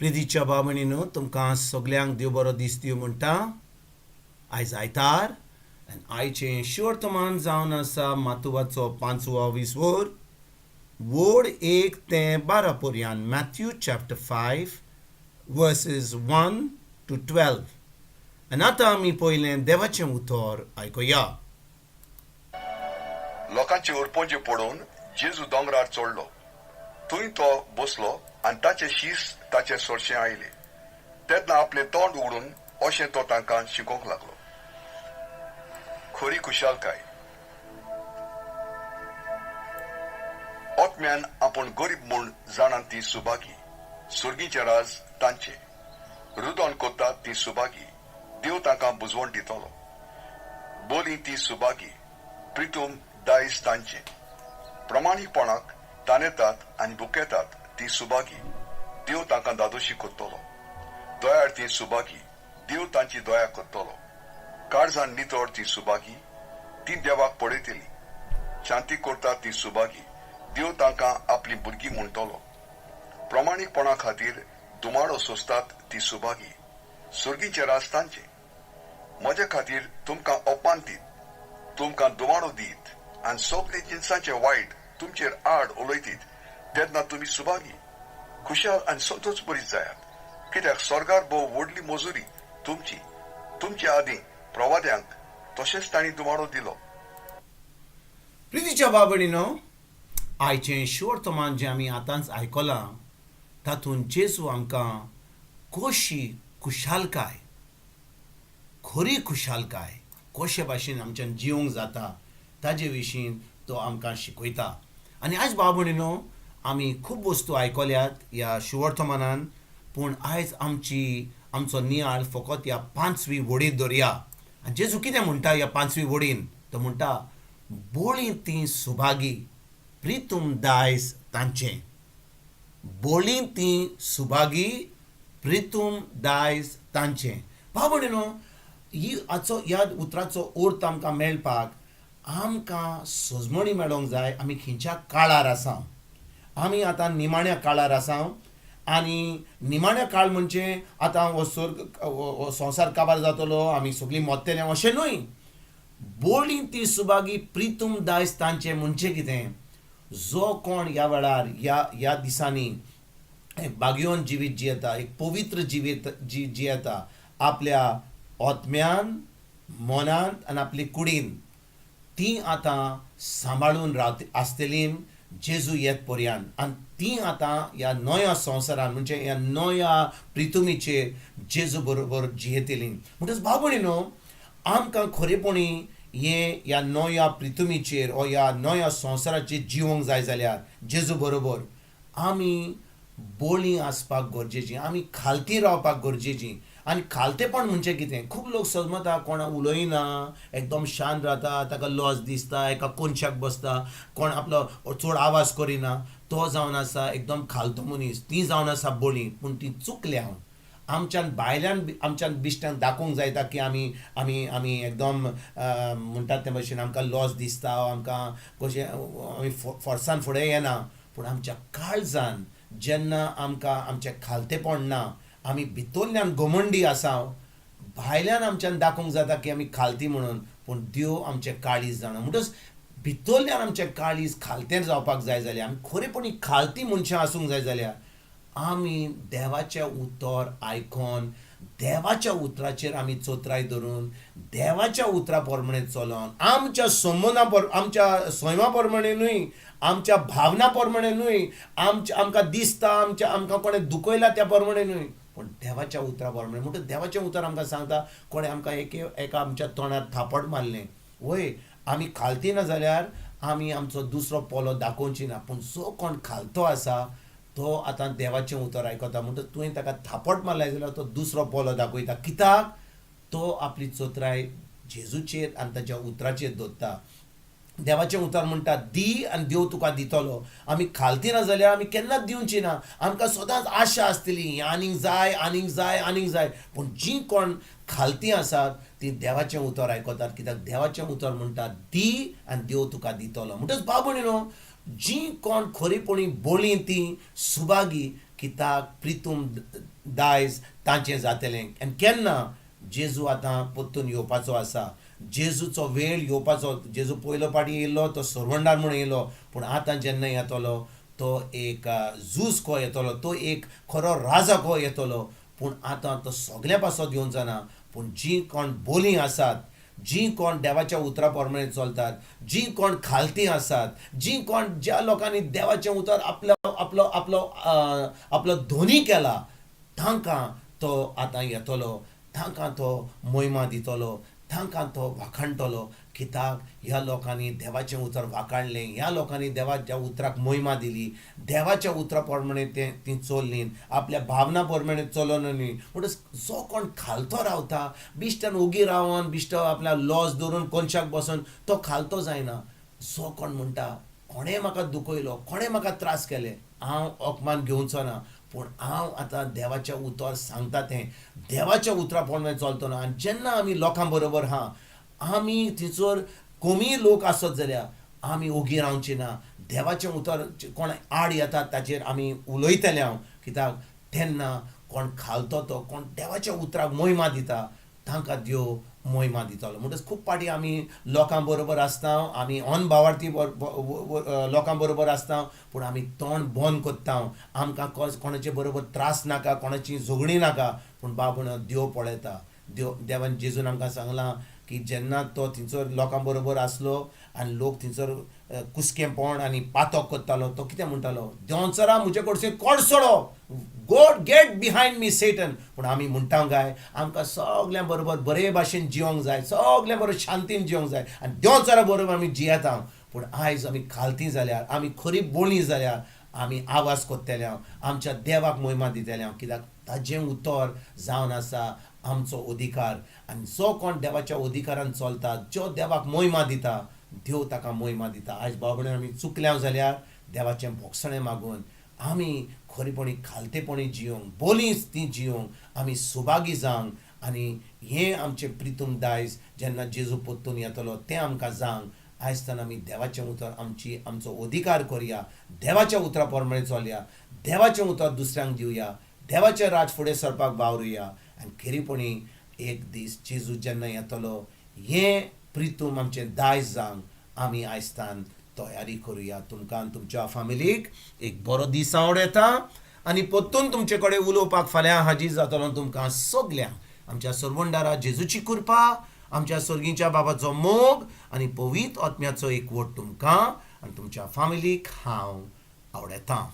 प्रितीच्या भाव-भयणींनो, तुमकां सगल्यांक देव बरो दीस दिवं म्हणटा. आयज आयतार आनी आयचें शिवर्तमान जावन आसा मातुवाचो पांचवो विसवोर, वोड 1 ते 12 पर्यान, Matthew chapter 5 verses 1 to 12. आनी आतां आमी पयलें देवाचें उतर आयकुया. लोकांचे उरपोंजे पळोवन जेजू दोंगरार चडलो. थंय तो बसलो आनी ताचे शीस ताचे सरशें आयले. तेन्ना आपलें तोंड उगडून अशें तो तांकां शिकोवंक लागलो. खरी खुशालकाय. आत्म्यान आपूण गरीब म्हूण जाणात ती सुभागी, सर्गीचें राज तांचें. रुदन करतात ती सुभागी, देव तांकां बुजवण दितलो. बोली ती सुभागी, प्रितूम दायज तांचें. प्रमाणीकपणाक तानेतात आनी भुकेतात ती सुभागी, देव तांकां दादोशी करतलो. दयाळ ती सुभागी, देव तांची दया करतलो. काळजान नितळ ती सुभागी, ती देवाक पळयतली. शांती करतात ती सुभागी, देव तांकां आपली भुरगीं म्हणटलो. प्रमाणीकपणा खातीर दुमाडो सोंसतात ती सुभागी, सर्गीचें राज तांचें. म्हजे खातीर तुमकां अपमान दीत, तुमकां दुमाडो दीत आनी सगळे जिनसांचे वायट तुमचेर आड उलयतीत तेन्ना तुमी सुभागी. खुशाल आनी संतोष बरीच जायात, कित्याक स्वर्गार भोव व्हडली मजुरी तुमची. तुमचे आदीं प्रवाद्यांक तशेंच तांणी दुमाडो दिलो. प्रितीच्या भाव-भयणींनो, आयचें शिवर्तमान जें आमी आतांच आयकलां तातूंत जेजू आमकां कशी खुशालकाय, खरी खुशालकाय कशे भाशेन आमच्यान जिवंक जाता ताजे विशीं तो आमकां शिकयता. आनी आयज भाव-भयणींनो, आमी खूब वस्तू आयकल्यात ह्या शिवर्तमानान, पूण आयज आमची आमचो नियाळ फकत ह्या पांचवी वडीर दवरया. आनी जेजू कितें म्हणटा ह्या पांचवी वडीन? तो म्हणटा, बोळी ती सुभागी, प्रितूम दायज तांचें. बोळी ती सुभागी, प्रितूम दायज तांचें. भाव भयणीनो, ही हाचो ह्या उतराचो अर्थ आमकां मेळपाक आमकां सजमणी मेळोंक जाय आमी खंयच्या काळार आसा. आमी आतां निमाण्या काळार आसा. आनी निमाण्या काळ म्हणजे आतां हो स्वर्ग, हो संवसार काबार जातलो, आमी सगळीं मरतले अशें न्हय. बोळी ती सुभागी, प्रितूम दायज तांचें म्हणजे कितें? जो कोण ह्या वेळार, ह्या ह्या दिसांनी एक भाग्यवन जिवीत जियेता, एक पवित्र जिवीत जियेता आपल्या आत्म्यान, मनांत आनी आपली कुडीन, ती आतां सांबाळून रावत आसतली जेजू येत पर्यान. आनी ती आतां ह्या नव्या संवसारान, म्हणजे ह्या नव्या प्रितुमीचेर जेजू बरोबर जियेतली. म्हणटच भाव भयणीनो, आमकां खरेपणी हें ह्या नव्या प्रितुमीचेर ओ ह्या नव्या संवसाराचेर जिवंक जाय जाल्यार जेजू बरोबर आमी बोळी आसपाक गरजेची, आमी खालती रावपाक गरजेची. आनी खालतेपण म्हणजे कितें? खूब लोक समजता कोणा उलयना, एकदम शांत रावता, ताका लॉस दिसता, एका कोनशाक बसता, कोण आपलो चड आवाज करिना, तो जावन आसा एकदम खालतो मनीस, ती जावन आसा बोळी. पूण ती चुकल्या. आमच्यान भायल्यान आमच्यान बिश्टांक दाखोवंक जायता की आमी आमी आमी एकदम म्हणटात ते भशेन आमकां लॉस दिसता, आमकां कशें आमी फोर्सान फुडें येना. पूण आमच्या काळजान जेन्ना आमकां आमचें खालतेपण ना, आमी भितरल्यान घमंडी आसा, भायल्यान आमच्यान दाखोवंक जाता की आमी खालती म्हणून, पूण देव आमचें काळीज जाणा. म्हणटच भितरल्यान आमचें काळीज खालतें जावपाक जाय जाल्यार, आमी खरेपणी खालती मनशां आसूंक जाय जाल्यार आमी देवाचें उतर आयकोन, देवाच्या उतराचेर आमी चोत्राय धरून, देवाच्या उतरा प्रमाणे चलोन, आमच्या संबंदा पर आमच्या सैमा प्रमाणे न्हय, आमच्या भावना प्रमाणे न्हय, आमच्या आमकां दिसता, आमच्या आमकां कोणें दुखयला त्या प्रमाणे न्हय, पूण देवाच्या उतरा प्रमाणे. म्हणटच देवाचें उतर आमकां सांगता, कोणें आमकां एक एका आमच्या तोंडार थापट मारलें, वय आमी खालती ना जाल्यार आमी आमचो दुसरो पोलो दाखोवची ना. पूण जो कोण खालतो आसा तो आतां देवाचें उतर आयकता. म्हणटच तुवें ताका थापट मारलें जाल्यार तो दुसरो पोलो दाखयता, कित्याक तो आपली चोत्राय जेजूचेर आनी ताच्या उतराचेर दवरता. देवाचें उतर म्हणटा, दी आनी देव तुका दितलो. आमी खालती ना जाल्यार आमी केन्नाच दिवची ना. आमकां सदांच आशा आसतली, आनीक जाय, आनीक जाय, आनीक जाय. पूण जीं कोण खालती आसात ती देवाचें उतर आयकतात, कित्याक देवाचें उतर म्हणटा, दी आनी देव तुका दितलो. म्हणटच भाव भयणीनो, जीं कोण खरेपणी बोळी ती सुभागी, कित्याक प्रितूम दायज तांचें जातलें. आनी केन्ना जेजू आतां परतून येवपाचो आसा, जेजूचो वेळ येवपाचो. जेजू पयलो पाटी येयलो तो सरवंडार म्हूण येयलो, पूण आतां जेन्ना येतलो तो एक झूज को येतलो, तो एक खरो राजा को येतलो. पूण आतां तो सगल्या पासत येवचो ना, पूण जीं कोण बोलीं आसात, जीं कोण देवाच्या उतरा प्रमाणे चलतात, जीं कोण खालती आसात, जीं कोण ज्या लोकांनी देवाचें उतर आपलो आपलो आपलो आपलो धोनी केला, तांकां तो आतां येतलो, तांकां तो मोहिमा दितलो, तांकां तो वाखाणटलो. कित्याक ह्या लोकांनी देवाचें उतर वाखाणलें, ह्या लोकांनी देवाच्या उतराक मोहिमा दिली, देवाच्या उतरा प्रमाणे तें ती चल्लीं, आपल्या भावना प्रमाणे चलोन न्ही. म्हणटच जो कोण खालतो रावता, बिश्टान ओगी रावन, बिश्टो आपल्या लॉस धरून कोनशाक बसून तो खालतो जायना. जो कोण म्हणटा कोणें म्हाका दुखयलो, कोणें म्हाका त्रास केले, हांव अपमान घेवचो ना, पूण हांव आतां देवाचें उतर सांगता तें देवाच्या उतरा प्रमाणे चलतलो. आनी जेन्ना आमी लोकां बरोबर आहा, आमी थंयसर कमी लोक आसत जाल्यार आमी ओगी रावचे ना. देवाचें उतर कोण आड येता ताचेर आमी उलयतले हांव, कित्याक तेन्ना कोण खालतो तो कोण देवाच्या उतराक मोहिमा दिता तांकां देव मोहिमा दितलो. म्हणटच खूब फावटी आमी लोकां बरोबर आसता, आमी अनभावार्थी लोकां बरोबर आसता, पूण आमी तोंड बंद करता. आमकां कोणाचे बरोबर त्रास नाका, कोणाची झगडीं नाका, पूण बाबून देव पळयता. देव देवान जेजून आमकां सांगलां की जेन्ना तो थंयसर लोकां बरोबर आसलो आनी लोक थंयसर कुसकेंपण आनी पातक करतालो, तो कितें म्हणटालो, देंवचारा म्हजे कडसून कोडसोडो, go get behind me Satan. पूण आमी म्हणटा काय आमकां सगल्यां बरोबर बरे भाशेन जिवंक जाय, सगल्यां बरोबर शांतीन जिवंक जाय आनी देंवचारा बरोबर आमी जियेता. पूण आयज आमी खालती जाल्यार, आमी खरी बोली जाल्यार आमी आवाज करतले, आमच्या देवाक मोहिमा दितले, कित्याक ताजें उतर जावन आसा आमचो अधिकार. आनी जो कोण देवाच्या अधिकारान चलता, जो देवाक मोहिमा दिता, देव ताका मोहिमा दिता. आयज बाबडे आमी चुकल्या जाल्यार देवाचें भोगसणें मागून आमी खरेपणी खालतेपणी जियोंक, बोली ती जियोंक, आमी सुभागी जावंक आनी हें आमचें प्रितूम दायज जेन्ना जेजू परतून येतलो तें आमकां जावंक. आयज तान आमी देवाचें उतर आमची आमचो अधिकार करया, देवाच्या उतरा प्रमाणे चलया, देवाचें उतर दुसऱ्यांक दिवया, देवाचें राज फुडें सरपाक वावरुया. आनी खेरीपणी एक दीस जेजू जेन्ना येतलो हें प्रितूम आमचें दायज जावंक आमी आयज तान तयारी करुया. तुमकां तुमच्या फामिलीक एक बरो दीस आवडटा आनी परतून तुमचे कडेन उलोवपाक फाल्यां हाजीर जातलो. तुमकां सगल्यांक आमच्या सरवंडारा जेजूची कृपा, आमच्या सर्गीच्या बाबाचो मोग आनी पवित्र आत्म्याचो एकवट तुमकां आनी तुमच्या फामिलीक हांव आवडटा.